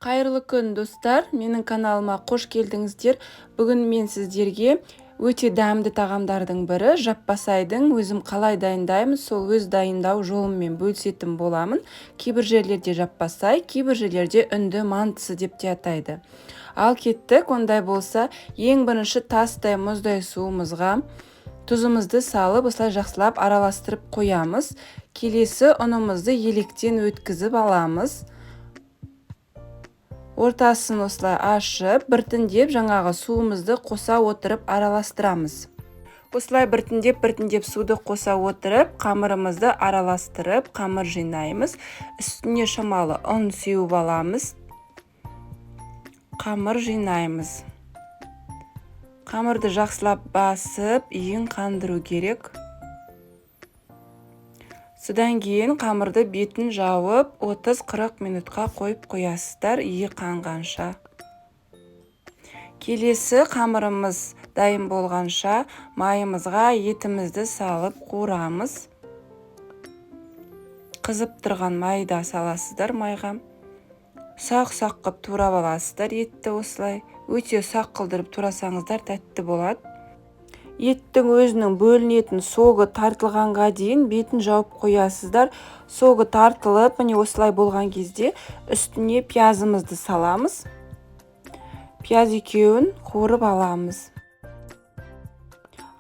Қайырлы күн, достар! Менің каналыма қош келдіңіздер. Бүгін мен сіздерге өте дәмді тағамдардың бірі жаппасайдың өзім қалай дайындаймын, сол өз дайындау жолыммен бөлісетін боламын. Кейбір жерлерде жаппасай, кейбір жерлерде үнді мантысы деп те атайды. Ал кеттік, ондай болса, ең бірінші тастай мұздай суымызға тұзымызды салып, осылай жақсылап араластырып қоямыз. Келесі ұнымызды електен өткізіп аламыз. Ортасын осылай ашып, біртіндеп жаңағы суымызды қоса отырып араластырамыз. Осылай біртіндеп-біртіндеп суды қоса отырып, қамырымызды араластырып, қамыр жинаймыз. Үстіне шамалы ұн сеуіп аламыз. Қамыр жинаймыз. Қамырды жақсылап басып, иін қандыру керек. Содан кейін қамырды бетін жауып, 30-40 минутқа қойып қоясыздар, иі қанғанша. Келесі қамырымыз дайын болғанша майымызға етімізді салып қуырамыз. Қызып тұрған майда саласыздар майға. Ұсақ-ұсақ қып турап аласыздар етті осылай. Өте ұсақ қылдырып турасаңыздар тәтті болады. Еттің өзінің бөлінетін согы тартылғанға дейін бетін жауып қоясыздар. Согы тартылып, міне осылай болған кезде үстіне пиязымызды саламыз. Пияз екеуін қуырып аламыз.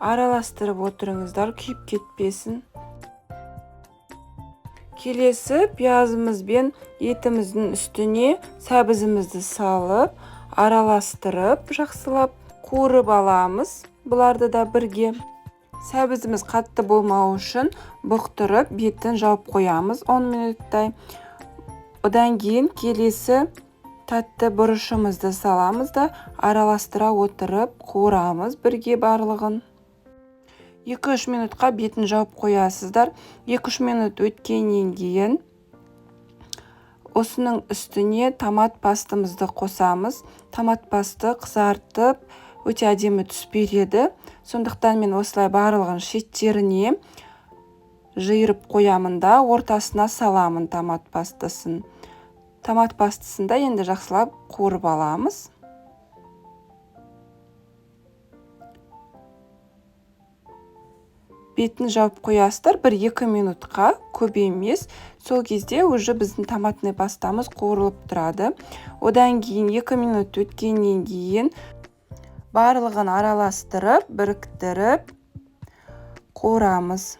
Араластырып отырыңыздар, күйіп кетпесін. Келесі пиязымыз бен етіміздің үстіне сәбізімізді салып, араластырып, жақсылап қуырып аламыз. Бұларды да бірге. Сәбізіміз қатты болмау үшін бұқтырып, бетін жауып қоямыз 10 минуттай. Одан кейін келесі тәтті бұрышымызды саламыз да араластыра отырып қуырамыз бірге барлығын. 2-3 минутқа бетін жауып қоясыздар. 2-3 минут өткеннен кейін осының үстіне томат пастымызды қосамыз. Томат пасты қызартып, өте әдемі түс береді. Сондықтан мен осылай барлығын шеттеріне жиырып қоямын да ортасына саламын томат пастасын. Томат пастасын да енді жақсылап қуырып аламыз. Бетін жауып қоясыздар 1-2 минутқа, көп емес. Сол кезде уже біздің томатный пастамыз қуырылып тұрады. Одан кейін 2 минут өткеннен кейін барлығын араластырып, біріктіріп қуырамыз.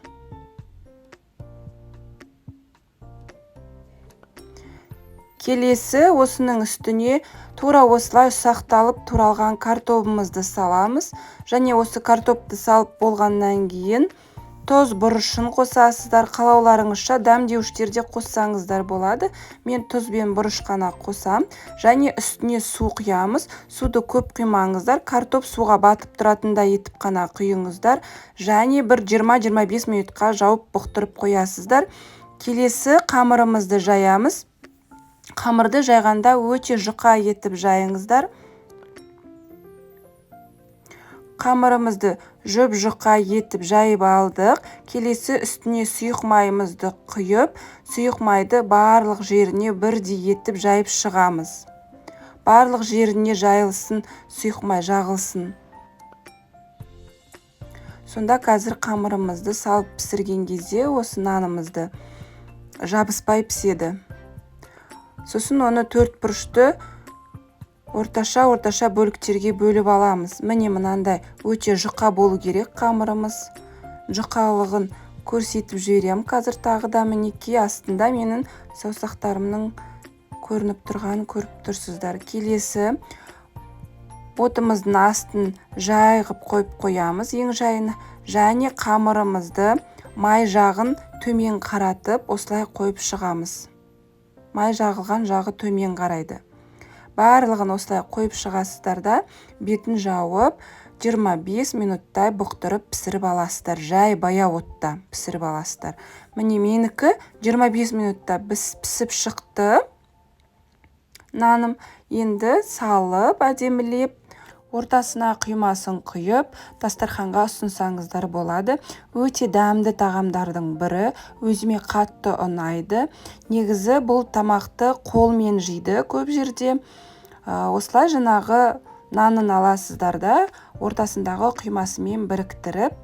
Келесі осының үстіне тура осылай ұсақталып туралған картобымызды саламыз. Және осы картопты салып болғаннан кейін тұз бұрышын қосасыздар. Қалауларыңызша дәмдеуіштер де қоссаңыздар болады. Мен тұз бен бұрыш қана қосам. Және үстіне су құямыз. Суды көп құймаңыздар. Картоп суға батып тұратындай етіп қана құйыңыздар. Және бір 20-25 минутқа жауып бұқтырып қоясыздар. Келесі қамырымызды жаямыз. Қамырды жайғанда өте жұқа етіп жайыңыздар. Қамырымызды жұп-жұқа етіп жайып алдық. Келесі үстіне сұйық майымызды құйып, сұйық майды барлық жеріне бірдей етіп жайып шығамыз. Барлық жеріне жайылсын, сұйық май жағылсын. Сонда қазір қамырымызды салып пісірген кезде осы нанымызды жабыспай піседі. Сосын оны төрт бұрышты орташа-орташа бөліктерге бөліп аламыз. Міне мынандай өте жұқа болу керек қамырымыз. Жұқалығын көрсетіп жіберем қазір тағы да. Мінекей астында менің саусақтарымның көрініп тұрғанын көріп тұрсыздар. Келесі отымыздың астын жайғып қойып қоямыз ең жайын. Және қамырымызды май жағын төмен қаратып осылай қойып шығамыз. Май жағылған жағы төмен қарайды. Барлығын осылай қойып шығасыздар да бетін жауып 25 минуттай бұқтырып пісіріп аласыздар. Жай баяу отта пісіріп аласыздар. Міне менікі 25 минутта пісіп шықты наным. Енді салып әдемілеп Ортасына құймасын құйып, дастарханға ұсынсаңыздар болады. Өте дәмді тағамдардың бірі, өзіме қатты ұнайды. Негізі бұл тамақты қолмен жейді көп жерде. Осылай жаңағы нанын аласыздар да, ортасындағы құймасымен біріктіріп,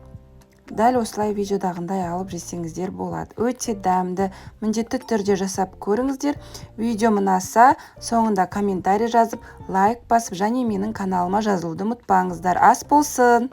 дәл осылай видеодағындай алып жесеңіздер болады. Өте дәмді, міндетті түрде жасап көріңіздер. Видеом ұнаса, соңында комментарий жазып, лайк басып және менің каналыма жазылуды ұмытпаңыздар. Ас болсын!